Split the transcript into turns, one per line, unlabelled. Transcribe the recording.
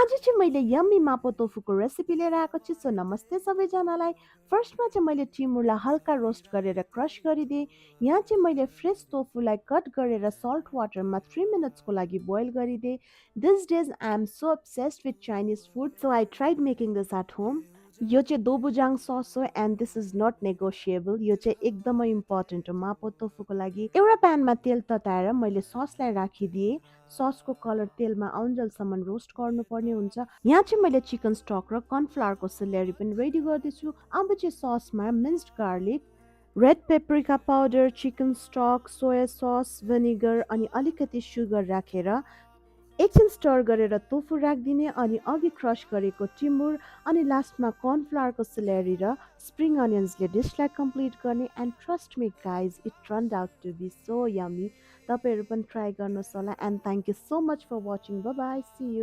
आज चाहिँ मैले यम्मी मापो तोफुको रेसिपी लिएर आएको छु। सो नमस्ते सबैजनालाई। फर्स्टमा चाहिँ मैले टिमुरलाई हल्का रोस्ट गरेर क्रस गरिदिएँ। यहाँ चाहिँ मैले फ्रेस तोफुलाई कट गरेर सल्ट वाटरमा 3 मिनट्सको लागि बोइल गरिदिएँ। This days I am so obsessed with Chinese food, so I tried making this at home. यो चाहिँ दोबुजाङ सस हो and this is not negotiable. यो चाहिँ एकदमै इम्पोर्टेन्ट हो मापो तोफुको लागि। एउटा प्यानमा तेल तताएर मैले ससलाई राखिदिएँ। ससको कलर तेलमा आउन्जेलसम्म रोस्ट गर्नुपर्ने हुन्छ। यहाँ चाहिँ मैले चिकन स्टक र कर्नफ्लावरको सेलेरी पनि रेडी गर्दैछु। अब चाहिँ ससमा minced garlic, red paprika powder, chicken stock, soya sauce, vinegar अनि अलिकति सुगर राखेर एकछिन स्टर गरेर टोफु राखिदिने अनि अघि क्रस गरेको टिमुर अनि लास्टमा कर्नफ्लावरको सेलेरी र स्प्रिङ अनियन्सले डिसलाई कम्प्लिट गर्ने and trust me guys it turned out to be so yummy. तपाईँहरू पनि ट्राई गर्नुहोस् होला and thank you so much for watching. Bye bye, see you.